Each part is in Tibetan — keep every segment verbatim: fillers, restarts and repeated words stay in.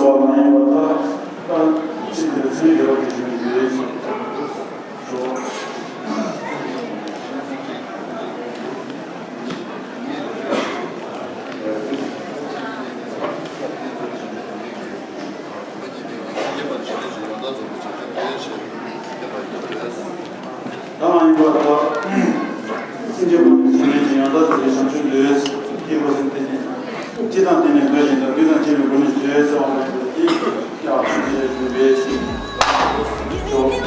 མ་ཡིན་པ་ད་ད་ཅི་འདིར་ཚན་རིག་སྡེ་བ་གི་ཞུ་རྒྱུ་ཡོད་ཞུ། ད་ཡིན་པ་ད། སེམས་ཅན་མང་པོའི་ཞིང་ལས་ཀྱི་ཡང་དག་ཏུ་བྱང་ཆུབ་འདོད། སྐྱེས་བུ་སེམས་ལྡན་ཅིང་། ཅི་དང་ལྡན་ནས་འདོད་ཅིང་འདོད། ཀུན་བཟང་སྐྱེས་བུའི་སྒོ་ནས་འདོད་གསོལ་བ་འདོད་ཀྱི་ཡག་ཤོས་ཀྱི་རེ་ཞུ་བས་ཤིག་ཞོག་ནད་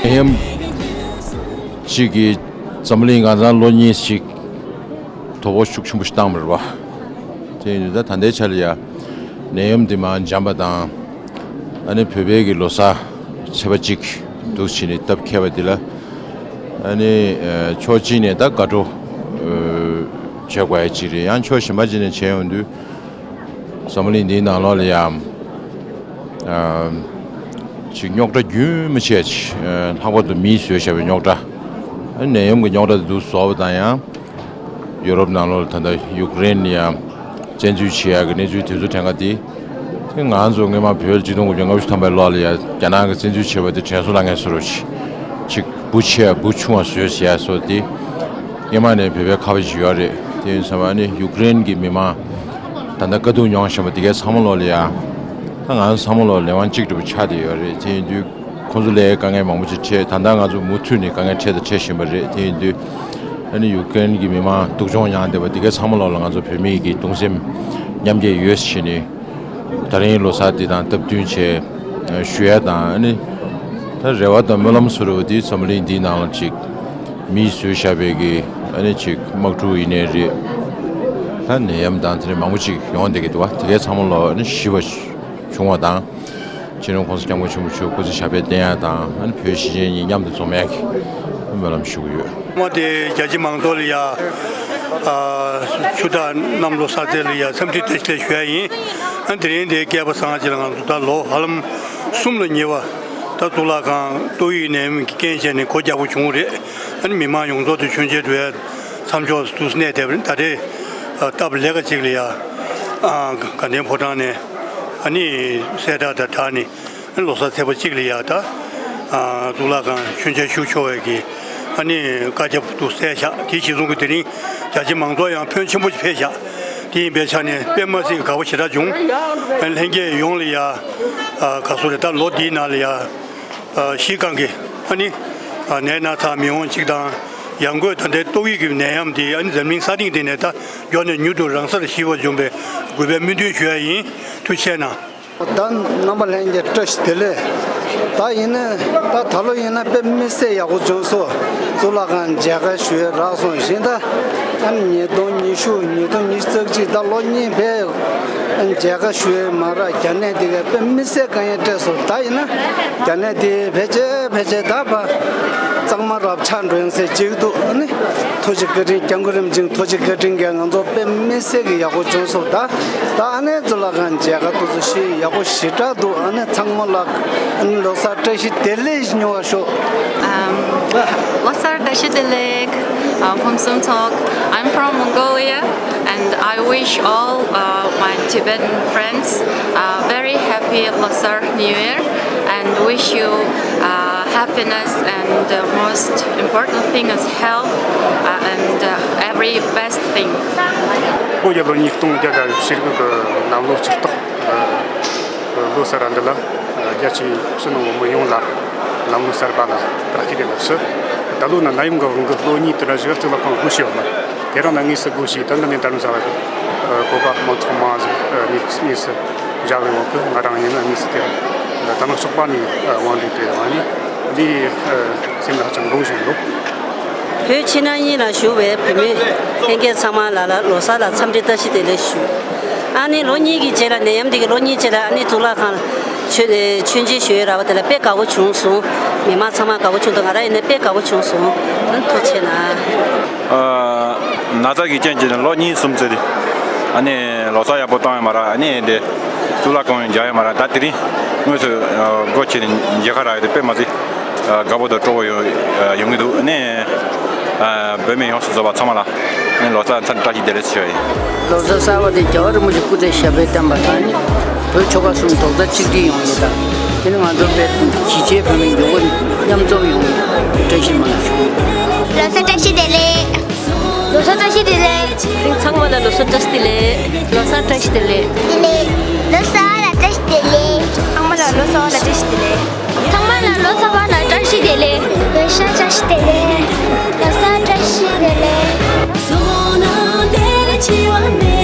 ཡམས་གཅིག་གིས་འཛམ་བུ་གླིང་གང་ཚང་ལོ་གཉིས་ཤིག་དོ་ཕོག་ཤུགས་ཆེན་པོ་ཞིག་བཏང་བ་རེད་པ། དེ་ཡིན་དུས་ད་ད་ལྟའི་ཆ་ལ་ཡ་ནད་ཡམས་འདི་མར་འཇམ་པ་དང་། ཨ་ནི་བོད་པའི་གི་ལོ་གསར་ཚེས་པ་གཅིག་འདུག་བྱས་ནས་སྟབས་འཁེལ་བ་འདི་ལ། ཨ་ནི་ཕྱོགས་གཅིག་ནས་ད་དགའ་སྤྲོ་བྱེད་དགོས་ཡ་གཅིག་རེད། ཡང་ཕྱོགས་གཞན་པ་གཅིག་ནས་བྱས་ཡོང་དུས། འཛམ་བུ་གླིང་འདིའི་ནང་ལོགས་ལ་ཡང་ཅིག་རྙོག་དྲ་རྒྱུན་མི་ཆད་ཅིག་ལྷག་པར་དུ་མིས་བཟོས་བཞག་པའི་རྙོག་དྲ། ནད་ཡམས་ཀྱི་རྙོག་དྲ་དེ་འདུག་བཟོ་བ་དང་ཡང་། ཡོ་རོབ་ནང་ལོགས་ལ་ད་ལྟ་ཡུཀ་རེན་ལ་ཡང་བཙན་འཛུལ་བྱེད་ཡག་གི་གནས་ཚུལ་དེ་ཚོ་དྲན་ཁ་དེ། དེ་ང་ཚོ་སྔོན་མ་བོད་ཆིག་སྟོང་དགུ་བརྒྱ་ལྔ་བཅུ་ཐམ་པའི་ལོ་ལ་ཡང་རྒྱ་ནག་གིས་བཙན་འཛུལ་བྱས་པ་དེ་དྲན་གསོ་ལ་ངས་བཟོ་རོགས་ཅིག་ཅིག་འབུ་ཆེ་བ་འབུ་ཆུང་བ་བཟོས་ཟེར་ཡ་བཟོ་དེ། སྔོན་མ་ནས་བོད་པའི་ཁ་བ་ཞིག་ཡོད་རེད། དེ་ཡིན་ཙང་ཨ་ནི་ཡུཀ་རེན་གྱི་མི་མང་ད་ལྟ་དཀའ་སྡུག་མྱོང་བཞིན་པ་དེ་གའི་ཚང་མ་ལོག་ལ་ཡ། ད་ང་ཚོ་ཚང་མ་ལོག་ལས་དབང་གཅིག་སྒྲིལ་པོ་ཆགས་བསྡད་ཡོད་རེད། དེ་ཡིན་དུས་ཁོང་ཚོ་ལ་དཀའ་ངལ་མང་པོ་ཅིག་འཕྲད། ད་ལྟ་ང་ཚོ་མུ་མཐུད་ནས་དཀའ་ངལ་འཕྲད་དང་འཕྲད་བཞིན་པ་རེད། དེ་ཡིན་དུས་ཨ་ནི་ཡུཀ་རེན་གྱི་མི་མང་སྡུག་སྦྱོང་མྱངས་བསྡད་པ་དེ་གའི་ཚང་མ་ལོག་ལ་ང་ཚོ་བོད་མི་ཡི་གི་གདུང་སེམས་མཉམ་སྐྱེད་ཡོད་ཟེར་ནས། ད་རིང་ལོ་གསར་འདི་དང་སྟབས་བསྟུན་བྱས་ཞུ་ཡ་དང་། ཨ་ནི་ད་རེ་བ་དང་སྨོན་ལམ་བཟོ་འདྲ་བོ་འདི་འཛམ་བུ་གླིང་འདིའི་ནང་ལ་ཅིག་མིས་བཟོས་བཞག་པའི་གི་ཨ་ནི་ཅིག་དམག་འཁྲུག་ཡིན་ནའི་རེད། ད་ནད་ཡམས་དང་དེ་འདྲ་མང་པོ་ཅིག་ཡོང་བསྡད་ཀྱི་འདུག་བ། དེ་གའི་ཚང་མ་ལོག་ཨ་ནི་ཞི་བ་བྱུང་བ་དང་། སྤྱི་ནོར་༸གོང་ས་༸སྐྱབས་མགོན་ཆེན་པོ་མཆོག་སྐུ་ཚེ་ཞབས་པད་བརྟན་ཡ་དང་། ཨ་ནི་བོད་གཞིས་བྱེས་གཉིས་མཉམ་དུ་འཛོམས་ཡ་གི་སྨོན་ལམ་ཞུ་གི་ཡོད། མ་དེ་རྒྱ་ཆེ་མང་ཚོགས་ལ་ཡ། ཨ། ཆུ་སྟག་གནམ་ལོ་གསར་ཚེས་ལ་ཡ་འཚམས་འདྲི་བཀྲ་ཤིས་བདེ་ལེགས་ཞུ་ཡ་ཡིན། ཨ། དེ་རིང་དེ་བསྐལ་པ་བཟང་ཅིག་ལ་ང་ཚོ་ད་ལོ་ཧ་ལམ་གསུམ་ལ་ཉེ་བ། ད་གཙུག་ལག་ཁང་ཏོག་དབྱིབས་ནད་ཡམས་ཀྱི་རྐྱེན་བྱས་ནས་སྒོ་རྒྱག་དགོས་བྱུང་བ་རེད། ཨ་ནི་མི་མང་ཡོངས་རྫོགས་དེ་མཆོད་མཇལ་འགྲོ་ཡ་མཚམས་འཇོག་ཏུ་གནས་བསྡད་པ་རེད། ད་རེས་སྟབས་ལེགས་ཀ་ཅིག་ལ་ཡ། ཨ། དགའ་ལྡན་ཕོ་བྲང་ནས་ཨ་ནི་གསལ་བསྒྲགས་དང་སྦྲགས་ནས། ལོ་གསར་ཚེས་པ་གཅིག་ལ་ཡ་ད། ཨ། གཙུག་ལག་ཁང་མཆོད་མཇལ་ཞུ་ཆོག་པའི་གི། ཨ་ནི་བཀའ་ཁྱབ་ཏུ་གསལ་བཞག་དེ་གཞིར་བཟུང་གི་དེ་རིང་རྒྱ་ཆེ་མང་ཚོགས་ཡང་ཕོན་ཆེན་པོ་ཞིག་ཕེབས་བཞག་དེ་ཡིན་པའི་ཆ་ནས་དཔེ་མ་སྲིད་དགའ་པོ་ཞེ་དྲག་བྱུང་། ཨ། ལྷན་རྒྱས་ཡོངས་ལ་ཡ། ཨ། ག་སུ་རེད། ད་ལོ་འདིའི་ནང་ལ་ཡ། ཨ། གཞི་རྐང་གི་ཨ་ནི། ཨ། ནད་ན་ཚ་མི་འོང་གཅིག་དང་། ཡང་སྒོས་ད་ལྟའི་ཏོག་དབྱིབས་ཀྱི་ནད་ཡམས་དེ་ཨ་ནི་འཛམ་གླིང་ས་སྟེང་དེ་ནས་ད་མགྱོགས་ནས་མྱུར་དུ་རང་སར་ཞི་བར་འབྱུང་བའི་གུས་པས་སྨོན་འདུན་ཞུ་ཡ་ཡིན། ཐུགས་རྗེ་གནང་། ད་རྣམ་པ་ལྷན་རྒྱས་བཀྲ་ཤིས་བདེ་ལེགས། ད་ཡིན་ན་ད་ད་ལོ་ཡིན་ན་དཔེ་མི་སྲིད་ཡག་པོ་བྱུང་སོང་། གཙུག་ལག་ཁང་མཇལ་ཁ་ཞུ་ཡས་རག་སོང་། གཞན་ད་ཨ་ནི་ཉིས་སྟོང་ཉི་ཤུ་ཉིས་སྟོང་ཉི་ཤུ་རྩ་གཅིག་ད་ལོ་གཉིས་བས་མཇལ་ཁ་ཞུ་ཡས་མ་རག་རྒྱ་ནད་འདི་གས་དཔེ་མི་སྲིད་དཀའ་ངལ་སྤྲད་སོང་། ད་ཡིན་ན་རྒྱ་ནད་འདི་ཕལ་ཆེར་ཕལ་ཆེར་ད་ཕར་གཙང་མ་རབ་ཆགས་འགྲོ་ཡང་ཟེར་གཅིག་འདུག་ཨ་ནི་ཐུགས་རྗེ་བཀའ་དྲིན། སྐྱབས་མགོན་རིན་པོ་ཆེའི་ཐུགས་རྗེ་བཀའ་དྲིན་གྱིས་ང་ཚོ་དཔེ་མི་སྲིད་ཀྱི་ཡག་པོ་བྱུང་སོང་། ད་ད་ཨ་ནི་གཙུག་ལག་ཁང་མཇལ་ཁ་ཏོག་ཙམ་ཞུས། ཡག་པོ་ཞེ་དྲག་འདུག་ཨ་ནི་ཚང་མ་ལ་ཨ་ནི་ལོ་གསར་བཀྲ་ཤིས་བདེ་ལེགས་ཉོ་བར་ཤོག་ཨམ། ལོ་གསར་ བཀྲ་ཤིས་བདེ་ལེགས། Uh, Phum Sum Thok. I'm from Mongolia, and I wish all uh, my Tibetan friends uh, very happy Losar New Year, and wish you uh, happiness, and uh, most important thing is health uh, and uh, every best thing. བོད་རྒྱལ་ལོ་ཉིས་སྟོང་བརྒྱ་དང་བཞི་བཅུ་ཞེ་དགུ་གི་གནམ་ལོ་ཆུ་སྟག་ལོ་གསར་འདི་ལ། རྒྱ་ཆེའི་ཕྱི་ནང་འོག་མི་ཡོངས་ལ་ལམ་ལུགས་གསར་པ་ལ་བཀྲ་ཤིས་བདེ་ལེགས་ཞུ། ད་ལོ་ནི་ནད་ཡམས་ཀྱི་དབང་གིས་ལོ་གཉིས་དེ་འདྲ་ཞིག་གཙུག་ལག་ཁང་སྒོ་ཕྱེ་ཡོད་མ་རེད། དེ་རིང་ནི་དངོས་སུ་སྒོ་ཕྱེས། ད་འདི་ནས་རྡ་རམ་ས་ལ་གི་བོད་པ་མང་ཚོགས་མང་ཟིག་དངོས་དངོས་སུ་བཞུགས་ཡོད་གི། ང་རང་ཡིན་ན་དངོས་སུ་དེ་རིང་ད་ནང་ཞོགས་པ་ནས་དབང་འདུས་དེ་ཡོང་ནི་འདི་སེམས་ལ་ཧ་ཅང་དགོངས་བཞིན་འདུག་བོད་ཕྱི་ནང་གཉིས་ལ་བཞུགས་པའི་བོད་མི་ལྷན་རྒྱས་ཚང་མ་ལ་ལ་ལོ་གསར་ལ་འཚམས་འདྲི་བཀྲ་ཤིས་བདེ་ལེགས་ཞུ། ཨ་ནི་ལོ་གཉིས་ཀྱི་རྗེས་ལ་ནད་ཡམས་འདི་གི་ལོ་གཉིས་རྗེས་ལ་ཨ་ནི་གཙུག་ལག་ཁང་ལ་མཆོད་མཆོད་མཇལ་ཞུ་ཡས་རག་པ་དེ་ལ་དཔེ་དགའ་པོ་བྱུང་སོང་། མི་མང་ཚང་མ་དགའ་པོ་བྱུང་འདུག་ང་རང་ཡིན་ན་དཔེ་དགའ་པོ་བྱུང་སོང་། ཨ་ནི་ཐུགས་རྗེ་གནང་། ཨ། ན་ཚ་གི་རྐྱེན་གྱིས་ལོ་གཉིས་གསུམ་ཙམ་རེད། ཨ་ནི་ལོ་གསར་ཡག་པོ་བཏང་ཡོད་མ་རེད། ཨ་ནི་དེ་གཙུག་ལག་ཁང་ཡང་མཇལ་ཡོད་མ་རེད། ད་དེ་རིང་དངོས་སུ་སྒོ་ཕྱེ་ནས་མཇལ་ཁ་རག་ཡོད་དེ་དཔེ་མ་སྲིད་དགའ་པོ་དང་སྤྲོ་པོ་ཡོང་ཡོང་གི་འདུག་ཨ་ནི་བོད་མི་ཡོངས་སུ་རྫོགས་པ་ཚང་མ་ལ་ཨ་ནི་ལོ་གསར་འཚམས་བཀྲ་ཤིས་བདེ་ལེགས་ཞུ་ཡ་ཡིན། ལོ་གསར་གསར་པ་དེ་རྒྱལ་བ་རིན་པོ་ཆེ་སྐུ་ཚེ་ཞབས་པད་བརྟན་པ་དང་ནི་བོད་ཆོལ་ཁ་གསུམ་རྡོག་རྩ་གཅིག་སྒྲིལ་ཡོང་ཡས་དང་། དེ་ནི་ང་ཚོ་བོད་གཞིས་བྱེས་བོད་མི་མགྱོགས་པོ་མཉམ་འཛོམས་ཡོང་ཡས་བཀྲ་ཤིས་སྨོན་ལམ་ཞུ། ལོ་གསར་བཀྲ་ཤིས་བདེ་ལེགས། ལོ་གསར་བཀྲ་ཤིས་བདེ་ལེགས། ཚང་མ་ལ་ལོ་གསར་བཀྲ་ཤིས་བདེ་ལེགས། ལོ་གསར་བཀྲ་ཤིས་བདེ་ལེགས། བདེ་ལེགས། ལོ་གསར་ལ་བཀྲ་ཤིས་བདེ་ལེགས། ཚང་མ་ལ་ལོ་གསར་བ་ལ་བཀྲ་ཤིས་བདེ་ལེགས། ཚང་མ་ལ་ལོ་གསར་བ་ལ་བཀྲ་ཤིས་བདེ་ལེགས། ལོ་གསར་བཀྲ་ཤིས་བདེ་ལེགས། ལོ་གསར་བཀྲ་ཤིས་བདེ་ལེགས། བསོད་ནམས་འདི་ལས་ཆེ་བ་མེད།